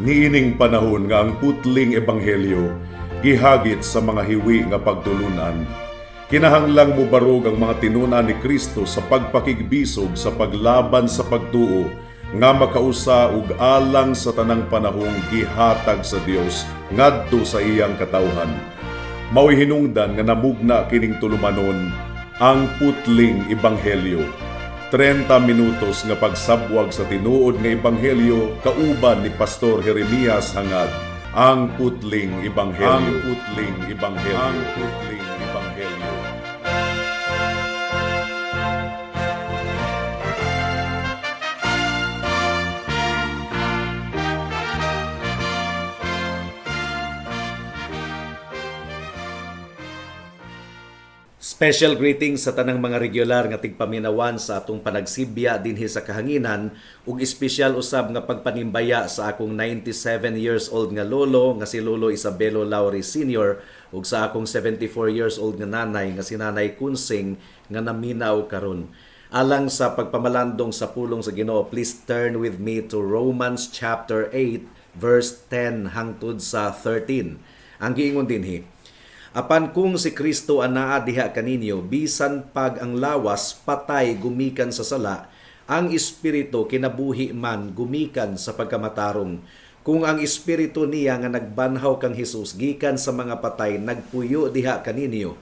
Niining panahon nga ang putling ebanghelyo gihagit sa mga hiwi nga pagtulunan, kinahanglang mubarog ang mga tinun-an ni Kristo sa pagpakigbisog sa paglaban sa pagtuo nga makausa ug alang sa tanang panahong gihatag sa Dios ngadto sa iyang katawhan. Mao'y hinungdan nga namugna kining tulumanon, Ang Putling Ebanghelyo. 30 minutos nga pagsabwag sa tinuod nga ebanghelyo kauban ni Pastor Jeremias Hangad. Ang Putling Ebanghelyo. Ang Putling Ebanghelyo. Ang Putling Ebanghelyo. Special greetings sa tanang mga regular nga tigpaminawan sa atong panagsibya dinhi sa kahanginan ug espesyal usab nga pagpanimbaya sa akong 97 years old nga lolo nga si Lolo Isabelo Lauri Sr. ug sa akong 74 years old nga nanay nga si Nanay Kunsing nga naminaw karon. Alang sa pagpamalandong sa pulong sa Ginoo, please turn with me to Romans chapter 8 verse 10 hangtod sa 13. Ang giingon dinhi, "Apan kung si Kristo anaa diha kaninyo, bisan pag ang lawas patay gumikan sa sala, ang espiritu kinabuhi man gumikan sa pagkamatarong. Kung ang espiritu niya nga nagbanhaw kang Hesus gikan sa mga patay nagpuyo diha kaninyo,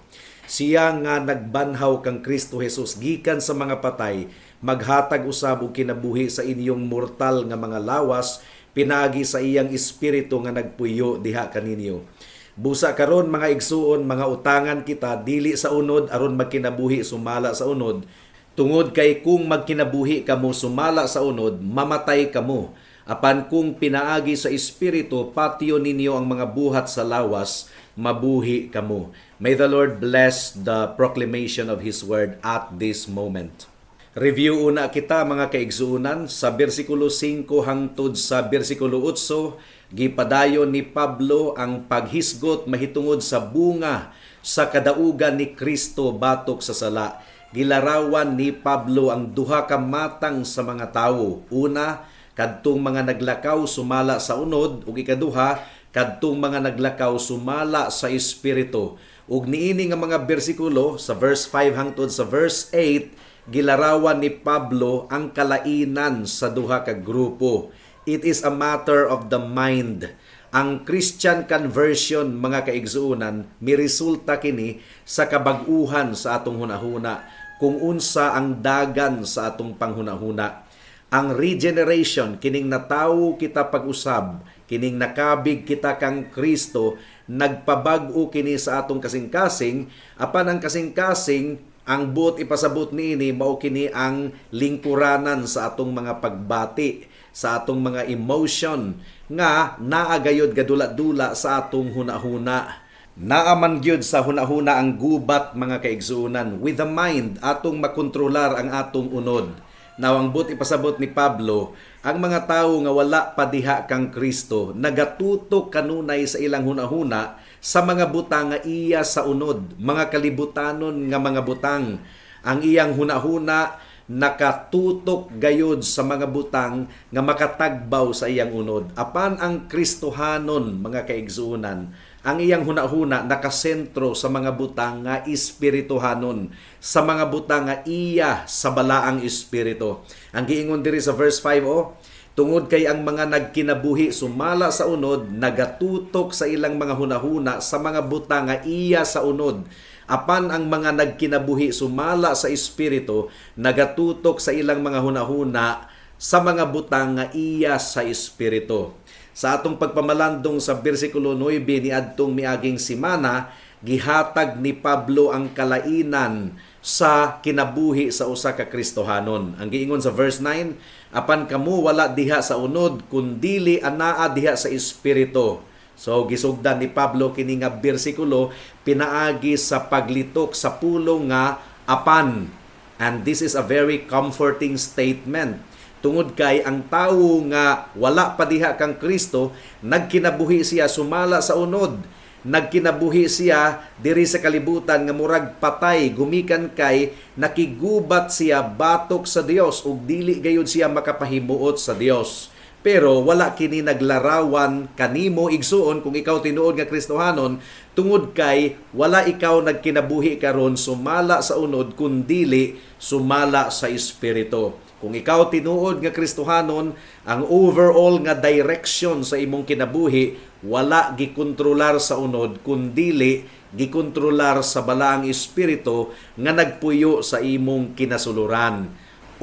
siya nga nagbanhaw kang Kristo Hesus gikan sa mga patay maghatag usab og kinabuhi sa inyong mortal nga mga lawas pinaagi sa iyang espiritu nga nagpuyo diha kaninyo. Busa karon, mga igsuon, mga utangan kita dili sa unod aron magkinabuhi sumala sa unod, tungod kay kung magkinabuhi kamo sumala sa unod, mamatay kamo. Apan kung pinaagi sa espiritu patyo ninyo ang mga buhat sa lawas, mabuhi kamo." May the Lord bless the proclamation of His word at this moment. Review una kita, mga kaigsuonan. Sa bersikulo 5 hangtod sa bersikulo 8, gipadayon ni Pablo ang paghisgot mahitungod sa bunga sa kadaugan ni Kristo batok sa sala. Gilarawan ni Pablo ang duha ka matang sa mga tawo. Una, kadtong mga naglakaw sumala sa unod, ug ikaduha, kadtong mga naglakaw sumala sa espiritu. Ug niini nga mga bersikulo sa verse 5 hangtod sa verse 8, gilarawan ni Pablo ang kalainan sa duha ka grupo. It is a matter of the mind. Ang Christian conversion, mga kaigsuonan, miresulta kini sa kabag-uhan sa atong hunahuna, kung unsa ang dagan sa atong panghunahuna. Ang regeneration, kining natawo kita pag-usab, kining nakabig kita kang Kristo, nagpabag-o kini sa atong kasing-kasing, apan ang kasing-kasing, ang buot ipasabot niini mao kini ang lingkuranan sa atong mga pagbati, sa atong mga emotion nga naa gayod gadula-dula sa atong hunahuna. Naa man gyud sa hunahuna ang gubat, mga kaigsuonan. With the mind, atong makontrolar ang atong unod. Now, ang buot ipasabot ni Pablo, ang mga tawo nga wala pa diha kang Kristo, nagatutok kanunay sa ilang hunahuna sa mga butang nga iya sa unod, mga kalibutanon nga mga butang. Ang iyang hunahuna nakatutok gayod sa mga butang nga makatagbaw sa iyang unod. Apan ang Kristohanon, mga kaigsuonan, ang iyang hunahuna nakasentro sa mga butang nga espirituhanon, sa mga butang nga iya sa balaang espiritu. Ang giingon diri sa verse 5 oh, "Tungod kay ang mga nagkinabuhi sumala sa unod nagatutok sa ilang mga hunahuna sa mga butang nga iya sa unod. Apan ang mga nagkinabuhi sumala sa espiritu nagatutok sa ilang mga hunahuna sa mga butang nga iya sa espiritu." Sa atong pagpamalandong sa bersikulo 9 niadtong miaging simana, gihatag ni Pablo ang kalainan sa kinabuhi sa usa ka Kristohanon. Ang giingon sa verse 9, "Apan kamo wala diha sa unod kundili anaa diha sa espiritu." So gisugdan ni Pablo kini nga bersikulo pinaagi sa paglitok sa pulong nga "apan". And this is a very comforting statement. Tungod kay ang tawo nga wala pa diha kang Kristo, nagkinabuhi siya sumala sa unod. Nagkinabuhi siya diri sa kalibutan nga murag patay gumikan kay nakigubat siya batok sa Dios ug dili gayud siya makapahimuot sa Dios. Pero wala kini naglarawan kanimo, igsuon, kung ikaw tinuod nga Kristohanon, tungod kay wala ikaw nagkinabuhi karon sumala sa unod kundili sumala sa Espiritu. Kung ikaw tinuod nga Kristohanon, ang overall nga direction sa imong kinabuhi wala gikontrolar sa unod kundili gikontrolar sa Balaang Espiritu nga nagpuyo sa imong kinasuluran.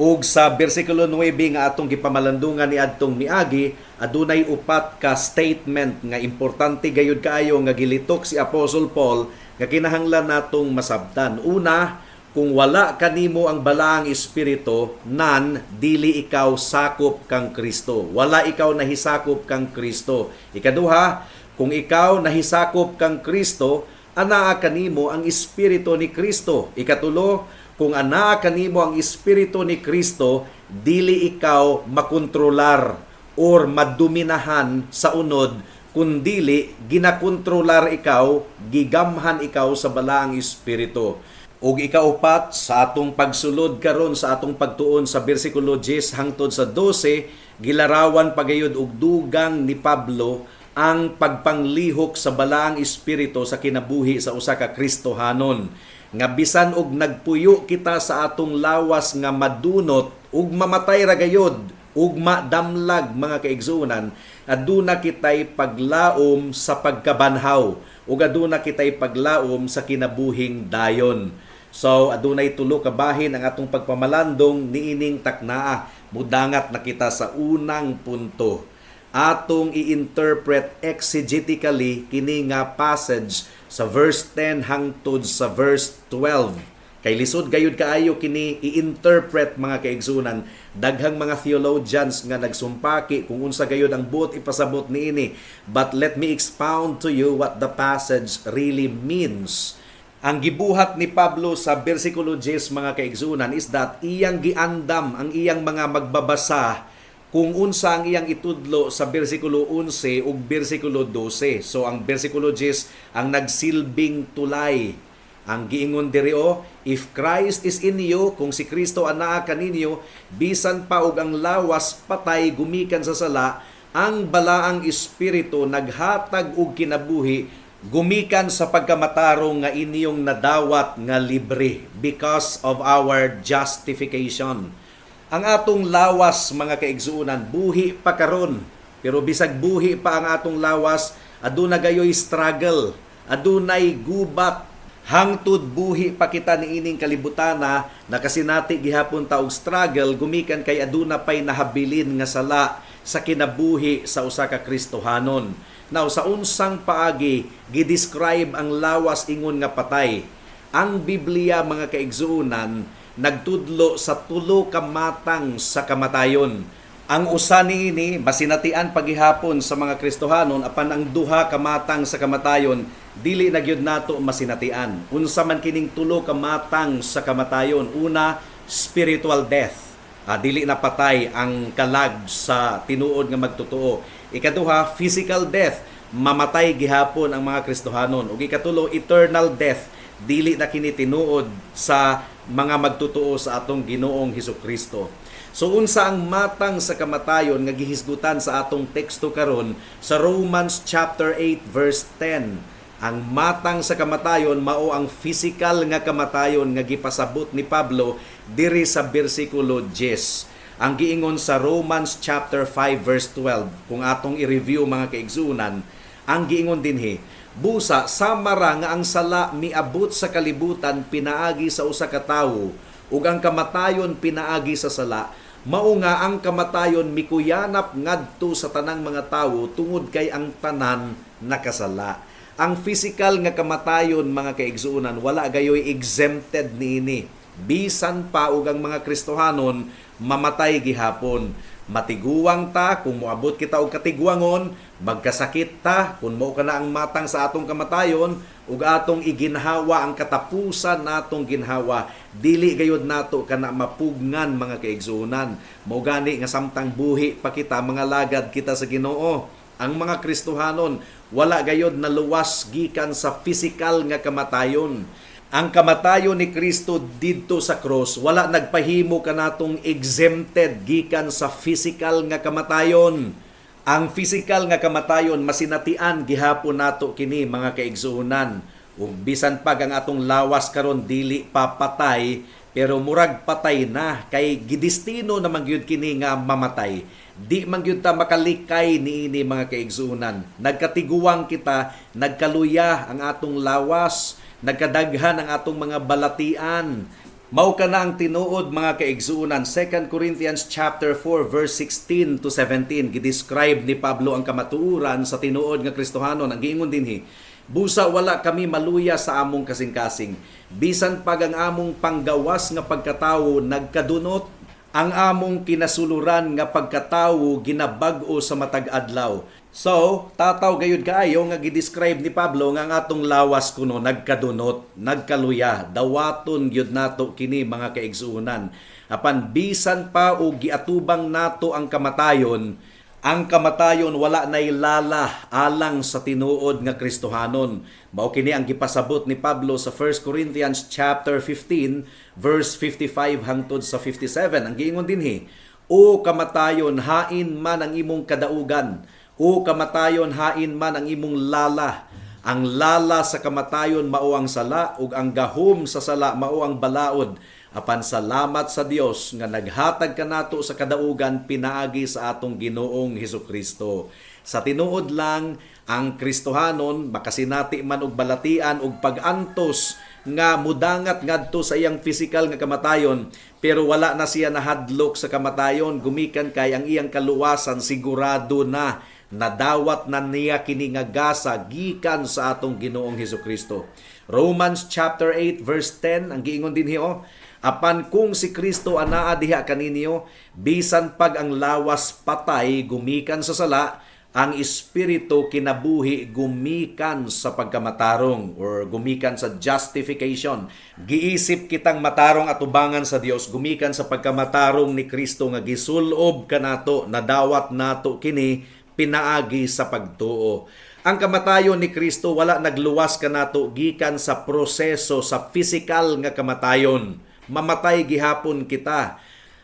Ug sa bersikulo 9 nga atong gipamalandungan ni adtong miagi, adunay upat ka statement nga importante gayud kaayo nga gilitok si Apostle Paul nga kinahanglan natong masabtan. Una, kung wala kanimo ang Balaang Espiritu, nan dili ikaw sakop kang Kristo. Wala ikaw nahisakop kang Kristo. Ikaduha, kung ikaw nahisakop kang Kristo, anaa kanimo ang Espiritu ni Kristo. Ikatulo, kung anaa kanimo ang Espiritu ni Kristo, dili ikaw makontrolar or madominahan sa unod, kundili ginakontrolar ikaw, gigamhan ikaw sa Balaang Espiritu. Ug ikaupat, sa atong pagsulod karon sa atong pagtuon sa bersikulo 10 hangtod sa 12, gilarawan pagayod og dugang ni Pablo ang pagpanglihok sa Balaang Espiritu sa kinabuhi sa usa ka Kristohanon. Nga bisan og nagpuyo kita sa atong lawas nga madunot ug mamatay ra gayod ug madamlag, mga kaigsuonan, aduna kitay paglaom sa pagkabanhaw ug aduna kitay paglaom sa kinabuhing dayon. So adunay tulo ka bahin ang atong pagpamalandong niining taknaa. Mudangat na kita sa unang punto. Atong i-interpret exegetically kini nga passage sa verse 10 hangtod sa verse 12. Kay lisod gayud kaayo kini i-interpret, mga kaigsunan. Daghang mga theologians nga nagsumpaki kung unsa gayud ang buot ipasabot niini. But let me expound to you what the passage really means. Ang gibuhat ni Pablo sa bersikulo 10, mga kaigsunan, is that iyang giandam ang iyang mga magbabasa kung unsa ang iyang itudlo sa bersikulo 11 ug bersikulo 12. So ang bersikulo 10 ang nagsilbing tulay. Ang giingon diri o, if Christ is in you, kung si Kristo anaa kaninyo, bisan pa og ang lawas patay gumikan sa sala, ang Balaang Espiritu naghatag og kinabuhi gumikan sa pagkamatarong nga inyong nadawat nga libre because of our justification. Ang atong lawas, mga kaigsuonan, buhi pa karon. Pero bisag buhi pa ang atong lawas, aduna gayoy struggle, adunay gubat. Hangtod buhi pa kita niining kalibutana, nakasinati gihapon ta og struggle gumikan kay aduna pay nahabilin nga sala sa kinabuhi sa usa ka Kristohanon. Now, sa unsang paagi gi-describe ang lawas ingon nga patay? Ang Biblia, mga kaigsuonan, nagtudlo sa tulo ka matang sa kamatayon. Ang usa niini masinatian pagihapon sa mga Kristohanon, apan ang duha ka matang sa kamatayon dili na gyud nato masinatian. Unsa man kining tulo ka matang sa kamatayon? Una, spiritual death. Dili na patay ang kalag sa tinuod nga magtotoo. Ikaduha, physical death. Mamatay gihapon ang mga Kristohanon. Ug ikatulo, eternal death. Dili na kini tinuod sa mga magtotoo sa atong Ginoong Hesukristo. So unsa ang matang sa kamatayon nga gihisgutan sa atong teksto karon sa Romans chapter 8 verse 10? Ang matang sa kamatayon mao ang physical nga kamatayon nga gipasabot ni Pablo diri sa bersikulo 10. Ang giingon sa Romans chapter 5 verse 12, kung atong i-review, mga kaigsunan, ang giingon dinhi, "Busa sama ra nga ang sala miabot sa kalibutan pinaagi sa usa ka tawo ug ang kamatayon pinaagi sa sala, mao nga ang kamatayon mikuyanap ngadto sa tanang mga tawo tungod kay ang tanan nakasala." Ang physical nga kamatayon, mga kaigsuonan, wala gayoy exempted niini. Bisan pa og ang mga Kristohanon mamatay gihapon. Matiguang ta kung moabot kita og katiguangon, magkasakit ta kung mao kana ang matang sa atong kamatayon, ug atong iginhawa ang katapusan natong ginhawa, dili gayud nato kana mapugngan, mga kaigsuonan. Mao gani nga samtang buhi pa kita, mga lagad kita sa Ginoo. Ang mga Kristohanon wala gayod naluwas gikan sa physical nga kamatayon. Ang kamatayon ni Kristo didto sa cross wala nagpahimo kanatong exempted gikan sa physical nga kamatayon. Ang physical nga kamatayon masinatian gihapon nato kini, mga kaigsuonan. Ug bisan pag ang atong lawas karon dili pa patay, pero murag patay na kay gidestino naman gyud kini nga mamatay. Di man gyud ta makalikay niini, mga kaigsuonan. Nagkatiguang kita, nagkaluya ang atong lawas, nagkadaghan ang atong mga balatian. Mao kana ang tinuod, mga kaigsuonan. 2 Corinthians chapter 4 verse 16 to 17, gidescribe ni Pablo ang kamatuoran sa tinuod nga Kristohanon. Ang giingon dinhi, "Busa wala kami maluya sa among kasing-kasing. Bisan pag ang among panggawas nga pagkatawo nagkadunot, ang among kinasuluran nga pagkatawo ginabag-o sa matag adlaw." So, tataw gayud kaayo nga gidescribe ni Pablo nga ang atong lawas kuno nagkadunot, nagkaluya. Dawaton gyud nato kini, mga kaigsuonan. Apan bisan pa og giatubang nato ang kamatayon wala nay lala alang sa tinuod nga Kristohanon. Mao kini ang gipasabot ni Pablo sa 1 Corinthians chapter 15 verse 55 hangtod sa 57. Ang giingon dinhi, "O kamatayon, hain man ang imong kadaugan? O kamatayon, hain man ang imong lala? Ang lala sa kamatayon mao ang sala, ug ang gahom sa sala mao ang balaod. Apan salamat sa Dios nga naghatag kanato sa kadaugan pinaagi sa atong Ginoong Hesukristo." Sa tinuod lang, ang Kristohanon makasinati man og balatian og pag-antos nga mudangat ngadto sa iyang physical nga kamatayon, pero wala na siya nahadlok sa kamatayon gumikan kay ang iyang kaluwasan sigurado na. Nadawat na niya kini nga gasa gikan sa atong Ginoong Hesukristo. Romans chapter 8 verse 10, ang giingon dinhi oh, "Apan kung si Kristo anaa diha kaninyo, bisan pag ang lawas patay gumikan sa sala, ang espiritu kinabuhi gumikan sa pagkamatarong," or gumikan sa justification. Giisip kitang matarong atubangan sa Dios gumikan sa pagkamatarong ni Kristo nga gisulob kanato, nadawat nato kini pinaagi sa pagtuo. Ang kamatayon ni Kristo wala nagluwas kanato gikan sa proseso sa physical nga kamatayon. Mamatay gihapon kita.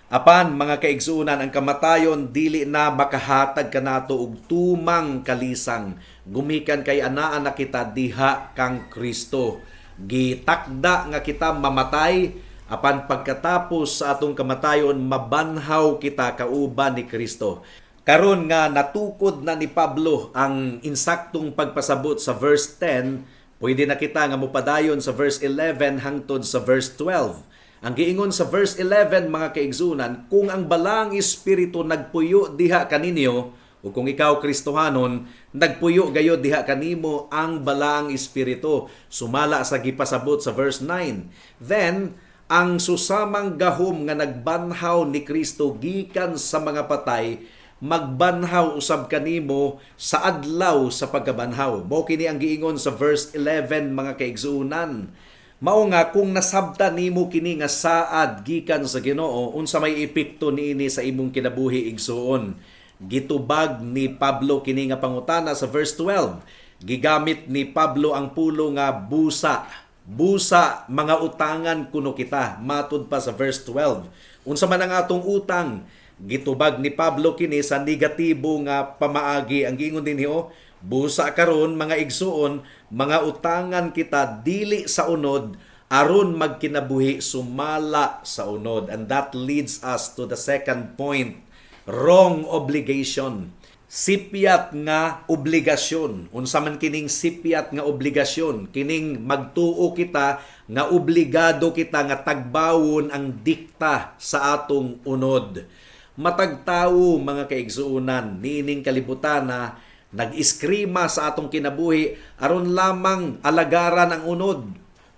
Apan, mga kaigsuonan, ang kamatayon dili na makahatag kanato og tumang kalisang gumikan kay anaa na kita diha kang Kristo. Gitakda nga kita mamatay, apan pagkatapos sa atong kamatayon mabanhaw kita kauban ni Kristo. Karon nga natukod na ni Pablo ang insaktong pagpasabot sa verse 10, pwede na kita nga mopadayon sa verse 11 hangtod sa verse 12. Ang giingon sa verse 11, mga kaigsunan, "Kung ang Balaang Espiritu nagpuyo diha kaninyo," o kung ikaw Kristohanon, nagpuyo gayod diha kanimo ang Balaang Espiritu, sumala sa gipasabot sa verse 9. "Then, ang susamang gahom nga nagbanhaw ni Kristo gikan sa mga patay, magbanhaw usab kanimo sa adlaw sa pagkabanhaw." Mao kini ang giingon sa verse 11, mga kaigsuonan. Mao nga kung nasabtan nimo kini nga saad gikan sa Ginoo, unsa may epekto niini sa imong kinabuhi, igsuon? Gitubag ni Pablo kini nga pangutana sa verse 12. Gigamit ni Pablo ang pulo nga "busa." "Busa mga utangan kuno kita," matud pa sa verse 12. Unsa man ang atong utang? Gitubag ni Pablo kini sa negatibo nga pamaagi. Ang giingon dinhi oh, "Busa karon, mga igsuon, mga utangan kita dili sa unod aron magkinabuhi sumala sa unod." And that leads us to the second point, wrong obligation. Sipyat nga obligasyon. Unsa man kining sipyat nga obligasyon? Kining magtuo kita nga obligado kita nga tagbawon ang dikta sa atong unod. Matag tawo, mga kaigsuonan, niining kalibutan na nag-iskrima sa atong kinabuhi aron lamang alagaran ang unod.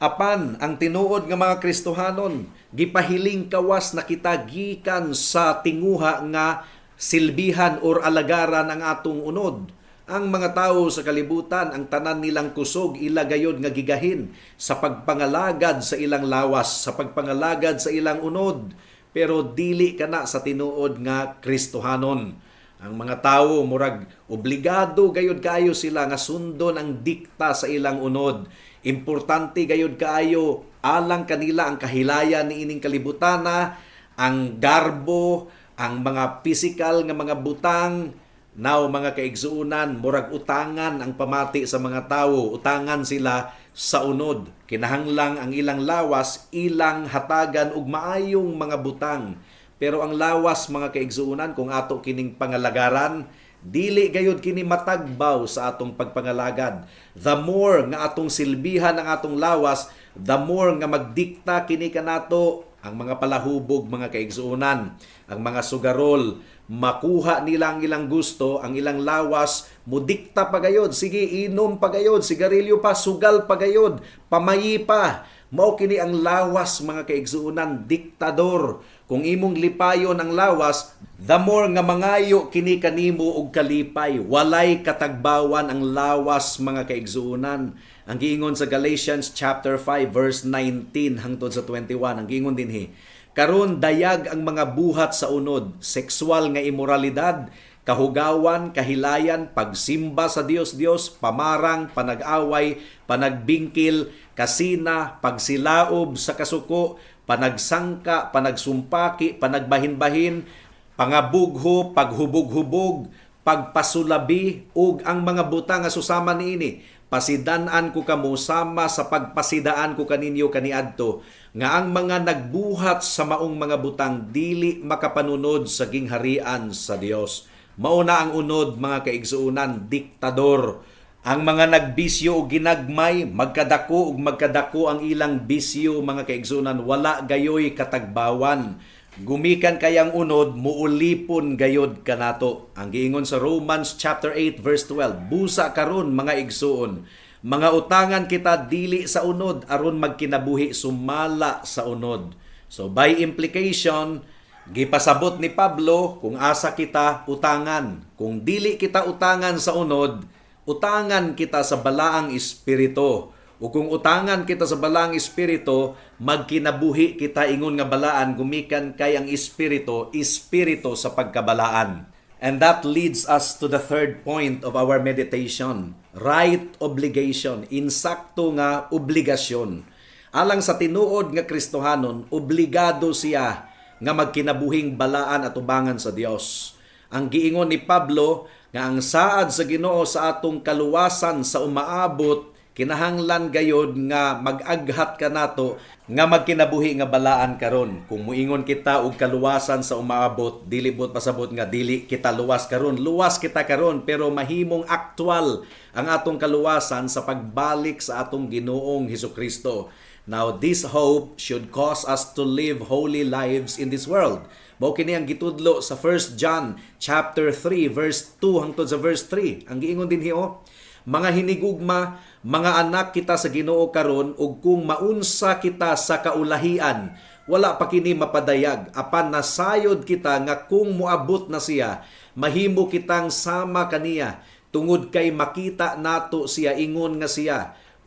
Apan ang tinuod nga mga Kristohanon, gipahiling kawas na kita gikan sa tinguha nga silbihan or alagaran ang atong unod. Ang mga tao sa kalibutan, ang tanan nilang kusog ila gayod nga gigahin sa pagpangalagad sa ilang lawas, sa pagpangalagad sa ilang unod. Pero dili kana sa tinuod nga Kristohanon. Ang mga tao murag obligado gayod kayo sila nga sundon ang dikta sa ilang unod. Importante gayud kaayo alang kanila ang kahilayan niining kalibutana, ang garbo, ang mga physical nga mga butang. Now, mga kaigsuonan, murag utangan ang pamati sa mga tawo, utangan sila sa unod. Kinahanglang ang ilang lawas ilang hatagan og maayong mga butang. Pero ang lawas, mga kaigsuonan, kung ato kining pangalagaran, dili gayud kini matagbaw sa atong pagpangalagad. The more nga atong silbihan ang atong lawas, the more nga magdikta kini kanato. Ang mga palahubog, mga kaigsuonan, ang mga sugarol, makuha nila ang ilang gusto, ang ilang lawas, mudikta pa gayod, sige, inom pa gayod, sigarilyo pa, sugal pa gayod, pamayi pa. Mao kini ang lawas, mga kaigsuonan, diktador. Kung imong lipayon ang lawas, the more nga mangayo kini kanimo og kalipay. Walay katagbawan ang lawas, mga kaigsuonan. Ang giingon sa Galatians chapter 5 verse 19 hangtod sa 21, ang giingon dinhi: "Karon dayag ang mga buhat sa unod: sexual nga imoralidad, kahugawan, kahilayan, pagsimba sa Dios-Dios, pamarang, panag-away, panagbingkil, kasina, pagsilaob sa kasuko, panagsangka, panagsumpaki, panagbahin-bahin, pangabugho, paghubog-hubog, pagpasulabi ug ang mga butang nga susama niini. Pasidan-an ko kamo sama sa pagpasidaan ko kaninyo kaniadto nga ang mga nagbuhat sa maong mga butang dili makapanunod sa gingharian sa Dios." Mao na ang unod, mga kaigsuonan, diktador. Ang mga nagbisyo og ginagmay, magkadako ug magkadako ang ilang bisyo, mga kaigsuonan, wala gayoy katagbawan. Gumikan kay ang unod, muulipon gayod kanato. Ang giingon sa Romans chapter 8 verse 12, "Busa karon, mga igsuon, mga utangan kita dili sa unod aron magkinabuhi sumala sa unod." So by implication, gipasabot ni Pablo kung asa kita utangan. Kung dili kita utangan sa unod, utangan kita sa Balaang Espiritu. O kung utangan kita sa Balaang Espiritu, magkinabuhi kita ingon nga balaan gumikan kay ang Espiritu, espiritu sa pagkabalaan. And that leads us to the third point of our meditation, right obligation, insakto nga obligasyon. Alang sa tinuod nga Kristohanon, obligado siya nga magkinabuhing balaan at ubangan sa Dios. Ang giingon ni Pablo nga ang saad sa Ginoo sa atong kaluwasan sa umaabot, kinahanglan gayod nga mag-aghat kanato nga magkinabuhi nga balaan karon. Kung muingon kita og kaluwasan sa umaabot, dili buot pasabot nga dili kita luwas karon. Luwas kita karon, pero mahimong aktual ang atong kaluwasan sa pagbalik sa atong Ginoong Hesukristo. Now, this hope should cause us to live holy lives in this world. Mao kini ang gitudlo sa 1 John chapter 3 verse 2 hangtod sa verse 3. Ang giingon dinhi oh, "Mga hinigugma, mga anak kita sa Ginoo karon ug kung maunsa kita sa kaulahian, wala pa kini mapadayag, apan nasayod kita nga kung moabot na siya, mahimo kitang sama kaniya tungod kay makita nato siya ingon nga siya.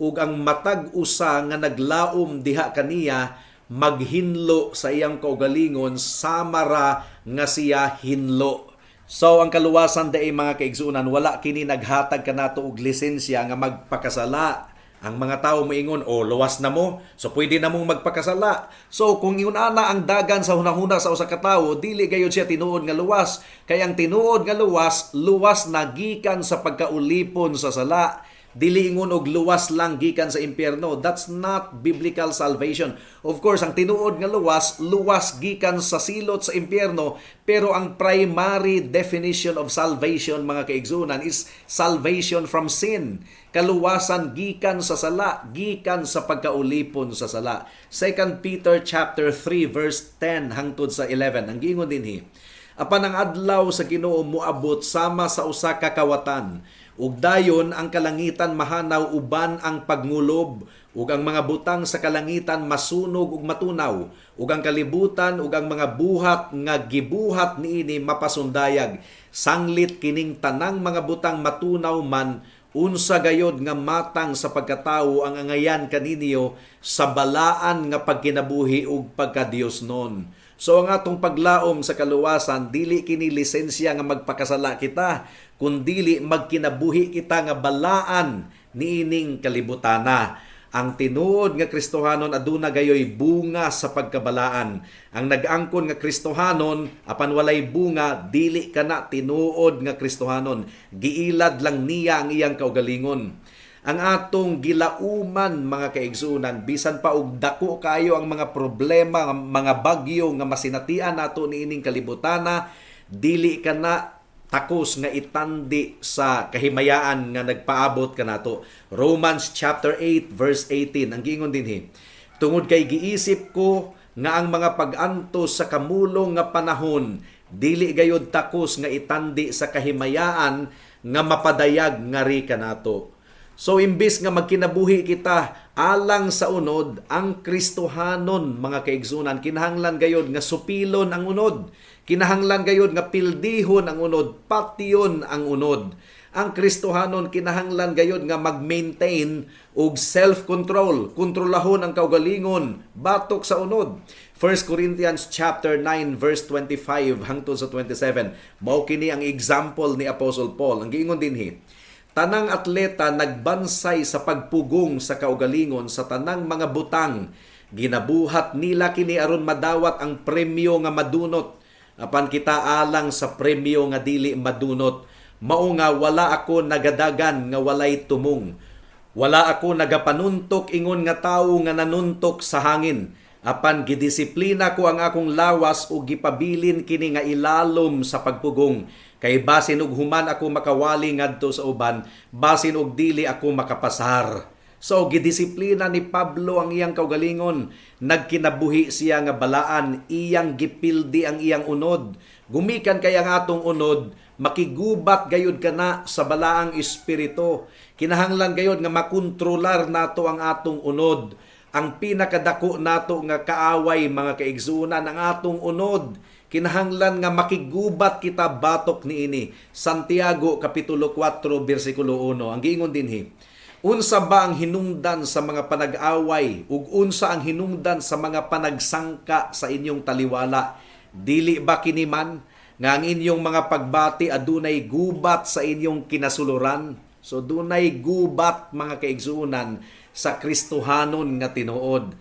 Ug ang matag usa nga naglaom diha kaniya maghinlo sa iyang kaugalingon sama ra nga siya hinlo." So ang kaluwasan diay, mga kaigsuonan, wala kini naghatag kanato og lisensya nga magpakasala. Ang mga tao moingon, "Oh, luwas na mo, so pwede na mong magpakasala." So kung ingon ana ang dagan sa hunahuna sa usa ka tawo, dili gayud siya tinuod nga luwas. Kay ang tinuod nga luwas, luwas na gikan sa pagkaulipon sa sala. Dili ingon og luwas lang gikan sa impyerno. That's not biblical salvation. Of course, ang tinuod nga luwas, luwas gikan sa silot sa impyerno, pero ang primary definition of salvation, mga kaigsuonan, is salvation from sin. Kaluwasan gikan sa sala, gikan sa pagkaulipon sa sala. 2 Peter chapter 3 verse 10 hangtod sa 11. Ang giingon dinhi, "Apan ang adlaw sa Ginoo moabot sama sa usa ka kawatan, ug dayon ang kalangitan mahanaw uban ang pagngulob, ug ang mga butang sa kalangitan masunog ug matunaw, ug ang kalibutan ug ang mga buhat nga gibuhat niini mapasundayag. Sanglit kining tanang mga butang matunaw man, unsa gayod nga matang sa pagkatawo ang angayan kaninyo sa balaan nga pagkinabuhi ug pagkadiosnon." So ang atong paglaom sa kaluwasan, dili kini lisensya nga magpakasala kita, kundili magkinabuhi kita nga balaan niining kalibutana. Ang tinuod nga Kristohanon aduna gayoy bunga sa pagkabalaan. Ang nag-angkon nga Kristohanon apan walay bunga, dili kana tinuod nga Kristohanon. Giilad lang niya ang iyang kaugalingon. Ang atong gilauman, mga kaigsuonan, bisan pa og dako kayo ang mga problema, mga bagyo nga masinatian nato niining kalibutana, dili kana takos nga itandi sa kahimayaan nga nagpaabot kanato. Romans chapter 8 verse 18 ang giingon dinhi. "Tungod kay giisip ko nga ang mga pag-antos sa kamulong nga panahon dili gayod takos nga itandi sa kahimayaan nga mapadayag ngari kanato." So imbis nga magkinabuhi kita alang sa unod, ang Kristohanon, mga kaigsunan, kinahanglan gayod nga supilon ang unod. Kinahanglan gayod nga pildihon ang unod, patyon ang unod. Ang Kristohanon kinahanglan gayod nga mag-maintain og self-control, kontrolahon ang kaugalingon batok sa unod. 1 Corinthians chapter 9 verse 25 hangtod sa 27. Mao kini ang example ni Apostle Paul. Ang giingon dinhi, "Tanang atleta nagbansay sa pagpugong sa kaugalingon sa tanang mga butang. Ginabuhat nila kini aron madawat ang premyo nga madunot. Apan kita alang sa premyo nga dili madunot. Mao nga wala ako nagadagan nga walay tumong. Wala ako nagapanuntok ingon nga tawo nga nanuntok sa hangin. Apan gidisiplina ko ang akong lawas ug gipabilin kini nga ilalom sa pagpugong. Kay basin og human ako makawali ngadto sa uban, basin og dili ako makapasar." So gidisiplina ni Pablo ang iyang kaugalingon. Nagkinabuhi siya nga balaan, iyang gipildi ang iyang unod. Gumikan kay ang atong unod, makigubat gayud kana sa balaang espiritu. Kinahanglan gayud nga makontrolar nato ang atong unod. Ang pinakadako nato nga kaaway, mga kaigsuonan, ang atong unod. Kinahanglan nga makigubat kita batok niini. Santiago kapitulo 4 bersikulo 1. Ang giingon dinhi, "Unsa ba ang hinungdan sa mga panag-away ug unsa ang hinungdan sa mga panagsangka sa inyong taliwala? Dili ba kini man nga ang inyong mga pagbati adunay gubat sa inyong kinasuluran?" So dunay gubat, mga kaigsuonan, sa Kristohanon nga tinuod.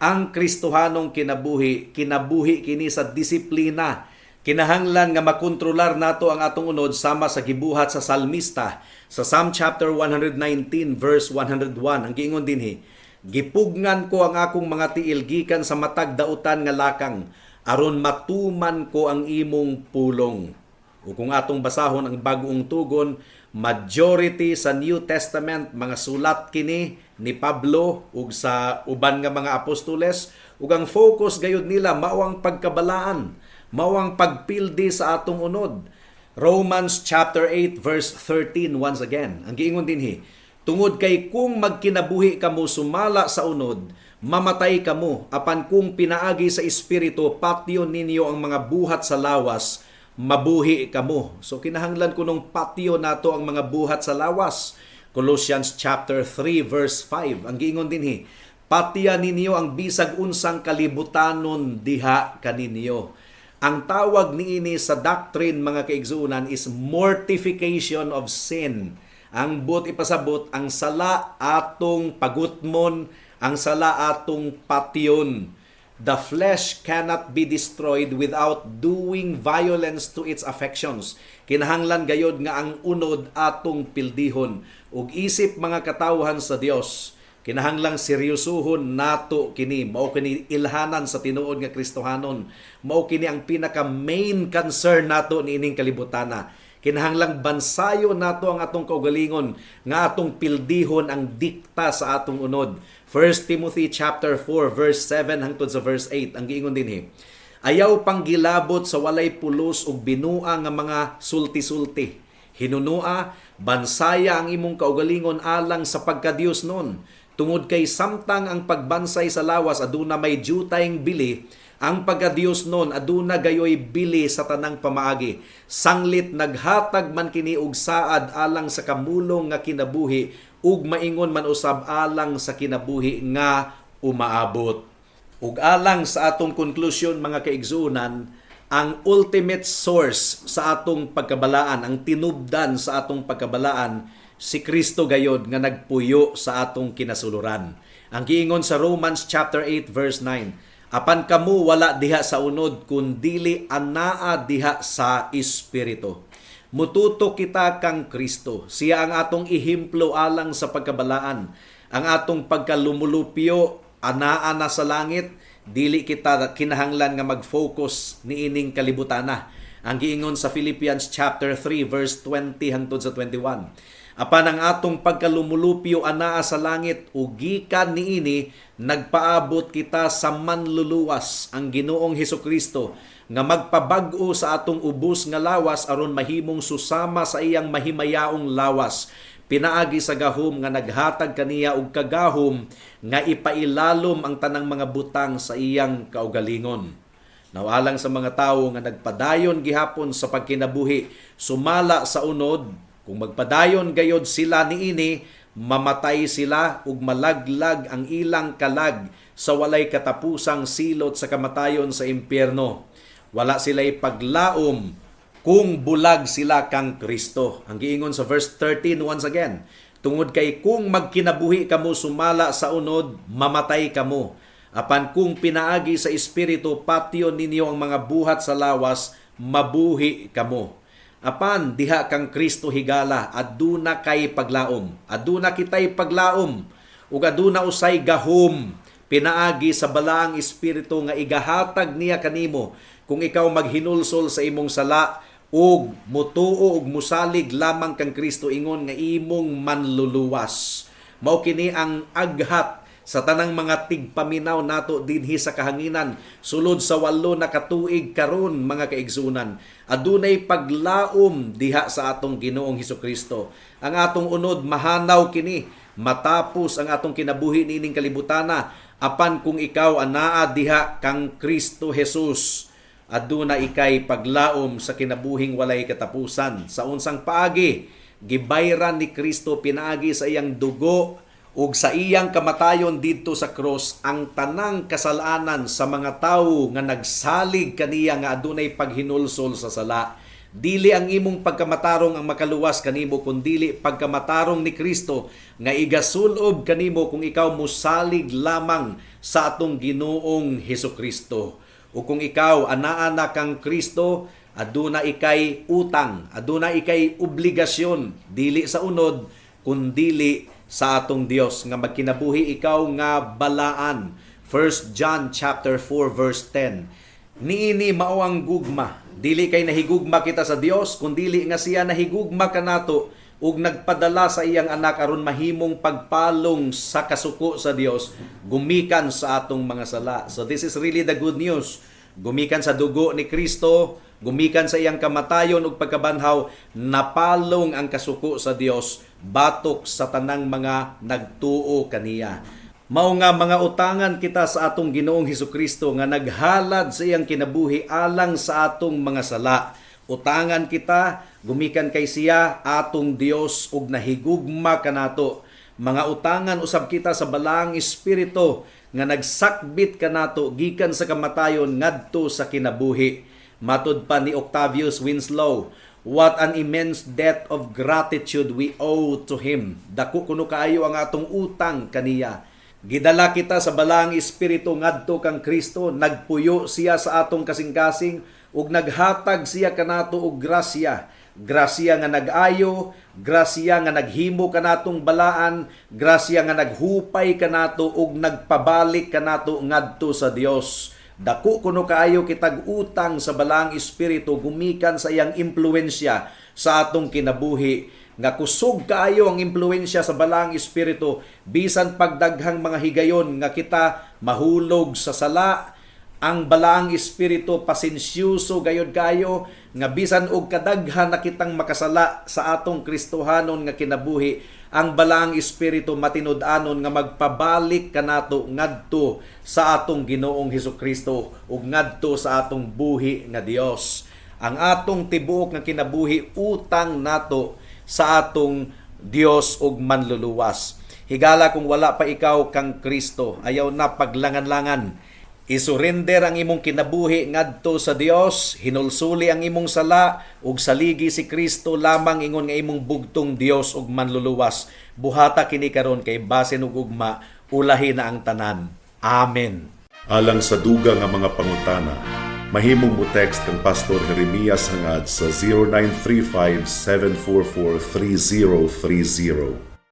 Ang Kristohanong kinabuhi, kinabuhi kini sa disiplina. Kinahanglan nga makontrolar nato ang atong unod sama sa gibuhat sa salmista sa Psalm chapter 119 verse 101. Ang giingon dinhi, "Gipugngan ko ang akong mga tiil gikan sa matag dautan nga lakang aron matuman ko ang imong pulong." O kung atong basahon ang Bag-ong Tugon, majority sa New Testament mga sulat kini ni Pablo ug sa uban nga mga apostoles, ug ang focus gayud nila mao ang pagkabalaan, mao ang pagpildi sa atong unod. Romans chapter 8 verse 13 once again. Ang giingon dinhi, "Tungod kay kung magkinabuhi kamo sumala sa unod, mamatay kamo, apan kung pinaagi sa Espiritu patyon ninyo ang mga buhat sa lawas, mabuhi kamo." So kinahanglan kunong patyo nato ang mga buhat sa lawas. Colossians chapter 3 verse 5. Ang giingon dinhi, "Patya ninyo ang bisag unsang kalibutanon diha kaninyo." Ang tawag niini sa doctrine, mga kaigsuonan, is mortification of sin. Ang buot ipasabot, ang sala atong pagutmon, ang sala atong patyon. The flesh cannot be destroyed without doing violence to its affections. Kinahanglan gayod nga ang unod atong pildihon. Ug isip mga katawhan sa Dios, kinahanglang seryosohon nato kini. Mao kini ilhanan sa tinuod nga Kristohanon. Mao kini ang pinaka main concern nato niining kalibutana. Kinahanglang bansayo nato ang atong kaugalingon nga atong pildihon ang dikta sa atong unod. 1 Timothy chapter 4 verse 7 hangtod sa verse 8 ang giingon dinhi. "Ayaw panggilabot sa walay pulos ug binua nga mga sulti-sulti. Hinunua, bansaya ang imong kaugalingon alang sa pagkadiyos nun. Tungod kay samtang ang pagbansay sa lawas aduna may jutayng bili, ang pagkadiyos nun aduna gayoy bili sa tanang pamaagi. Sanglit naghatag man kini og saad alang sa kamulong nga kinabuhi ug maingon man usab alang sa kinabuhi nga umaabot." Ug alang sa atong konklusyon, mga kaigsuonan, ang ultimate source sa atong pagkabalaan, ang tinubdan sa atong pagkabalaan, si Kristo gayod nga nagpuyo sa atong kinasuluran. Ang giingon sa Romans chapter 8 verse 9, "Apan kamo wala diha sa unod kundili anaa diha sa Espiritu." Mututo kita kang Kristo. Siya ang atong ehemplo alang sa pagkabalaan. Ang atong pagkalumulupyo anaa na sa langit, dili kita kinahanglan nga mag-focus niining kalibutana. Ang giingon sa Philippians chapter 3 verse 20 hangtod sa 21. "Apan ang atong pagkalumulupyo anaa sa langit ug gikan niini nagpaabot kita sa manluluwas, ang Ginoong Hesukristo, nga magpabag-o sa atong ubos nga lawas aron mahimong susama sa iyang mahimayaong lawas pinaagi sa gahom nga naghatag kaniya og kagahom nga ipailalom ang tanang mga butang sa iyang kaugalingon." Nawalang sa mga tawo nga nagpadayon gihapon sa pagkinabuhi sumala sa unod, kung magpadayon gayod sila niini, mamatay sila ug malaglag ang ilang kalag sa walay katapusang silot sa kamatayon sa impyerno. Wala sila'y paglaom kung bulag sila kang Kristo. Ang giingon sa verse 13 once again, "Tungod kay kung magkinabuhi kamo sumala sa unod, mamatay kamo. Apan kung pinaagi sa Espiritu patyon ninyo ang mga buhat sa lawas, mabuhi kamo." Apan diha kang Kristo higala, aduna kay paglaom. Aduna kitay paglaom ug aduna usay gahom pinaagi sa Balaang Espiritu nga igahatag niya kanimo kung ikaw maghinulsol sa imong sala ug mutuo ug musalig lamang kang Kristo ingon nga imong manluluwas. Mao kini ang aghat sa tanang mga tigpaminaw nato dinhi sa kahanginan sulod sa 8 na katuig karon, mga kaigsunan. Adunay paglaom diha sa atong Ginoong Hesukristo. Ang atong unod mahanaw kini, matapos ang atong kinabuhi niining kalibutana. Apan kung ikaw anaa diha kang Kristo Jesus, aduna ikay paglaom sa kinabuhing walay katapusan. Sa unsang paagi? Gibayran ni Kristo pinaagi sa iyang dugo ug sa iyang kamatayon didto sa cross ang tanang kasalanan sa mga tawo nga nagsalig kaniya nga adunay paghinulsol sa sala. Dili ang imong pagkamatarong ang makaluwas kanimo, kundili pagkamatarong ni Kristo nga igasulob kanimo kung ikaw musalig lamang sa atong Ginoong Hesukristo. O kung ikaw anaa na kang Kristo, aduna ikay utang, aduna ikay obligasyon, dili sa unod kundili sa atong Dios nga magkinabuhi ikaw nga balaan. 1 John chapter 4 verse 10. "Niini mao ang gugma. Dili kay nahigugma kita sa Dios, kundili nga siya nahigugma kanato ug nagpadala sa iyang anak aron mahimong pagpalong sa kasuko sa Dios gumikan sa atong mga sala." So this is really the good news. Gumikan sa dugo ni Kristo, gumikan sa iyang kamatayon ug pagkabanhaw, napalong ang kasuko sa Dios batok sa tanang mga nagtuo kaniya. Mao nga mga utangan kita sa atong Ginoong Hesukristo nga naghalad sa iyang kinabuhi alang sa atong mga sala. Utangan kita gumikan kay siya atong Dios ug nahigugma kanato. Mga utangan usab kita sa Balaang Espiritu nga nagsakbit kanato gikan sa kamatayon ngadto sa kinabuhi. Matud pa ni Octavius Winslow, "What an immense debt of gratitude we owe to him." Dako kuno kaayo ang atong utang kaniya. Gidala kita sa Balaang Espiritu ngadto kang Kristo, nagpuyo siya sa atong kasing-kasing ug naghatag siya kanato og grasya. Grasya nga nag-ayo, grasya nga naghimo kanatong balaan, grasya nga naghupay kanato ug nagpabalik kanato ngadto sa Dios. Dako kuno kaayo kitag utang sa Balaang Espiritu gumikan sa iyang impluwensya sa atong kinabuhi, nga kusog kaayo ang impluwensya sa Balaang Espiritu bisan pagdaghang mga higayon nga kita mahulog sa sala. Ang Balaang Espiritu pasensyoso gayod kayo nga bisan og kadaghan na kitang makasala sa atong Kristohanon nga kinabuhi, ang Balaang Espiritu matinud-anon nga magpabalik kanato ngadto sa atong Ginoong Hesukristo ug ngadto sa atong buhi nga Dios. Ang atong tibuok nga kinabuhi utang nato sa atong Dios ug manluluwas. Higala, kung wala pa ikaw kang Kristo, ayaw na paglangan-langan. Isurrender ang imong kinabuhi ngadto sa Dios, hinulsuli ang imong sala ug saligi si Kristo lamang ingon nga imong bugtong Dios ug manluluwas. Buhata kini karon kay basin og ugma Ulahi na ang tanan. Amen. Alang sa dugang nga mga pangutana, mahimong mo text kang Pastor Jeremias Hangad sa 0935-744-3030.